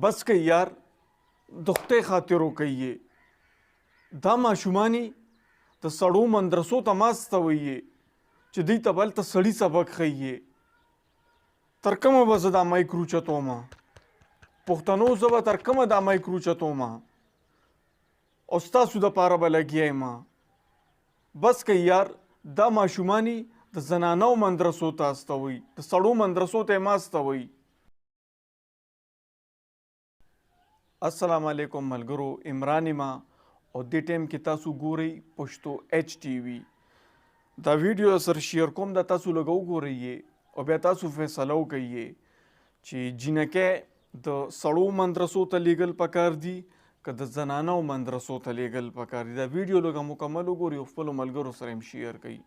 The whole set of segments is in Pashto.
بس که یار د خدای خاطر وکړئ، دا ماشومانې د سړو مدرسو ته مه استوئ چې دوی ته به هلته سړي سبق ښیي. تر کومه به زه دا مایک روچتوم پښتنو؟ زه به تر کومه دا مایک روچتوم او ستاسو دپاره به لګیا یم؟ بس که یار، دا ماشومانې د زنانو مدرسو ته استوئ، د سړو مدرسو ته یې مه استوئ. السلام علیکم ملګرو، عمران یم او دې ټایم کې تاسو ګورئ پښتو ایچ ټي وي. دا ویډیو سره شیر کوم، دا تاسو لږ وګورئ او بیا تاسو فیصله وکړئ چې جینکۍ د سړو مدرسو ته لیږل پکار دي که د زنانو مدرسو ته لیږل پکار دي. دا ویډیو لږه مکمل وګورئ او خپلو ملګرو سره هم شیر کړئ.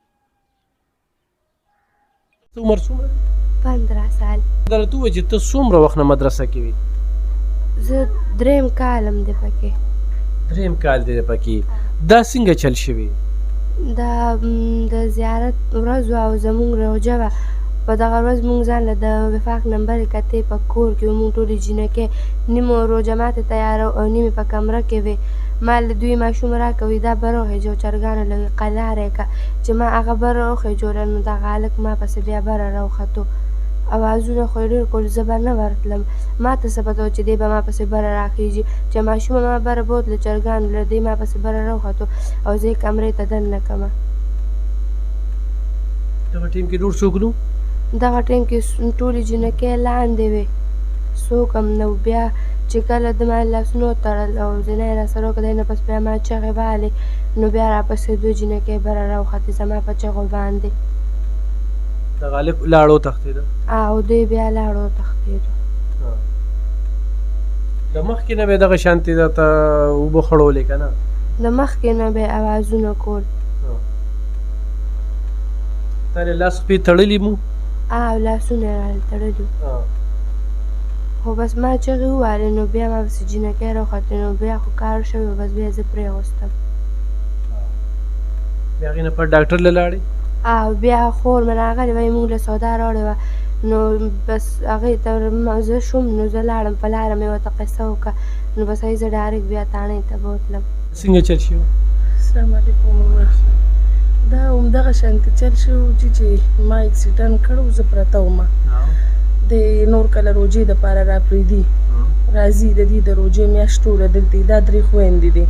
عمر څومره دی؟ 15 سال. درته ووایه چې ته څومره وخت نه مدرسه کې وې؟ زه دریم کال هم دی پکې. دریم کال دی پکې. دا څنګه چل شوی؟ دا د زیارت ورځ وه او زمونږ روژه وه. په دغه ورځ مونږ ځان له د وفاق نمبرې کتې په کور کې وو. مونږ ټولې جینکۍ نیمو روژه ماتې تیاره او نیمې په کمره کې وې. ما له دوی ماشوم راکوي دا بره وخېژو، چرګانو لږې قلارې که. چې ما هغه بره وخېژوله نو دغه هلک ما پسې بیا بره راوختو. اوازونه خو یې ډېر کول، زه به نه ورتلم. ما ته څه پته وه چې دی به ما پسې بره راخېژي. چې ماشومه ما بره بوتله چرګانو له، دی ما پسې بره راوختو او زه یې کمرې ته دننه کړم. دغه ټیم کې نور څوک نو؟ دغه ټیم کې ټولې جینکۍ لاندې وې، څوک هم نه وو. بیا چې کله ده ما لاسونه وتړل او زنا یې راسره وکړه، دی نه پس بیا ما چغې والې، نو بیا راپسې دوه جینکۍ بره راوختې زما په چغو باندې. دغه هلک لاړ وتښتېده؟ او دی بیا لاړ وتښتېدو. د مخکې نه به دغه شانتې درته اوبه خړولې که نه؟ د مخکې نه به یې اوازونه کول. تا له لاس پښې تړلي مو؟ او لاسونه یې راله تړلي وو. خو بس ما چغې ووهلې نو بیا ما پسې جینکۍ راوختې، نو بیا خو کار شوی و، بس بیا زه پرېغوستم. بیا هغې نه پس ډاکټر له لاړې؟ او بیا خور مې راغلې وه، مونږ له سودا راوړې وه، نو بس هغې ته زه شوم، نو زه لاړم، په لاره مې ورته قصه وکړه، نو بس هغې زه ډایرکټ بیا تاڼې ته بوتلم. څنګه چل شوی؟ السلام علیکم. دا همدغه شانتې چل شو چې ما اکسیډنټ کړو، زه پرته وم. د نور کله روژې دپاره راپرېږدي راځي، د دې د روژې میاشت ټوله دلته. دا درې خویندې دي،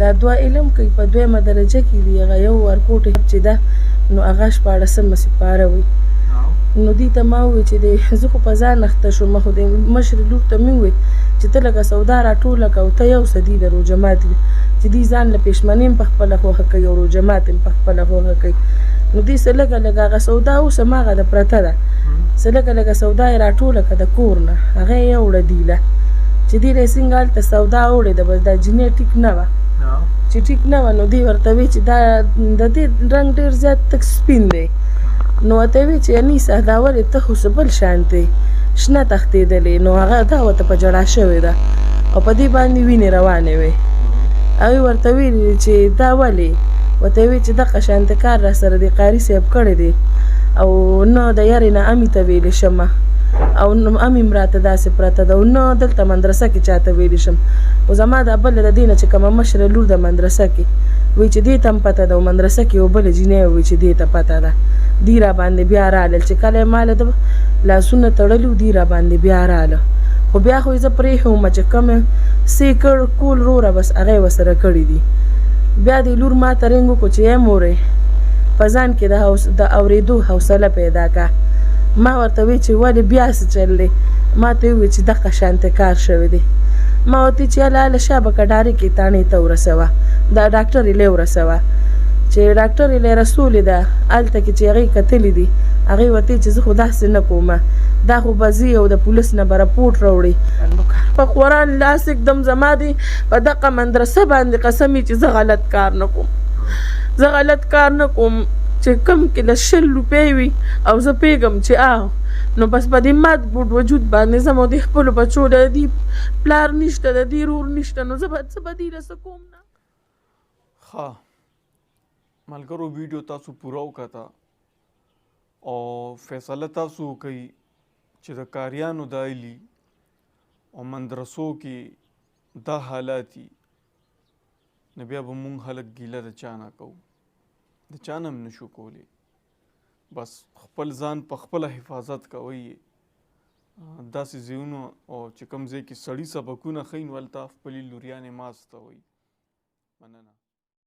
دا دوه علم کوي، په دویمه درجه کې دي. هغه یو ورکوټې چې ده نو هغه 16مه سپاره وي. نو دوی ته ما وویل چې دی زه خو په ځان اخته شوم، خو د مشرې لور ته مې وویل چې ته لږه سودا راټوله کړه او ته یو څه دي د روژه ماتي چې دوی ځان له پېشمنې هم په خپله خوښه کوي او روژه ماتې هم په خپله خوښه کوي. نو دوی څه لږه لږه هغه سودا اوس هماغه ده پرته ده، څه لږه لږه سودا یې راټوله کړه د کور نه، هغه یې یوړه دوی له چې دوی له څنګه هلته سودا وړې ده. بس دا جینۍ ټیک نه وه، چې ټیک نه وه نو دوی ورته وی چې دا د دې رنګ ډېر زیات تک سپین دی. نو ورته وی چې انیسه دا ولې ته خو څه بل شانتې شنه تښتېدلې. نو هغه دا ورته په ژړا شوې ده او په دې باندې وینې روانې وې. هغوی ورته ویلي چې دا ولې؟ ورته وی چې دغه شانتې کار را سره دی قاري صاحب کړی دی او نه د یارې نه امي ته ویلې شمه او امي هم راته داسې پرته ده او نه دلته مدرسه کې چاته ویلې شم. خو زما دا بله د دې نه چې کومه مشره لور ده مدرسه کې وی چې دې ته هم پته ده او مدرسه کې یوه بله جینۍ وی چې دې ته پته ده. دوی را باندې بیا رالل چې کله یې ما له ده لاسونه تړلي وو، دوی را باندې بیا راله. خو بیا خو یې زه پرېښې وم چې کوم څه یې کړ کول وروره بس هغه یې ورسره کړي دي. بیا دې لور ما ته رنګ وکړو چې ای مورې په ځان کې د اورېدو حوصله پیدا کا. ما ورته وی چې ولې بیا څه چل دی؟ ما ته وویل چې دغه شانتې کار شوی دی. ما ورته چې هله هله شابه که ډایرکټ یې تاڼې ته ورسوه، دا ډاکټر یې لی ورسوه. چې ډاکټر یې لی رسولې ده هلته کې چې هغې کتلي دي، هغې ورته چې زه خو داسې نه کوم، دا خو به ځي او د پولیس نه به رپورټ راوړي. په قرآن لاس ږدم، زما دې په دغه مدرسه باندې قسم چې زه غلط کار نه کوم، زه غلط کار نه کوم. چې کم کې له 20 روپۍ وي او زه پوهېږم چې نو بس په دې مات ګوډ وجود باندې زه مو د خپلو بچو د دې پلار نشته، د دې ورور نشته، نو زه به څه به دې له څه کوم نه. ښه ملګرو، ویډیو تاسو پوره وکته او فیصله تاسو وکړئ چې د کاریانو د علي او مدرسو کې دا حالات دي، نو بیا به مونږ خلک ګیله د چا نه کوو؟ د چا نه هم نشو کولی. بس خپل ځان په خپله حفاظت کوئ. داسې ځایونو او چې کوم ځای کې سړي سبقونه ښیي، نو هلته خپلې لوریانې مه استوئ. مننه.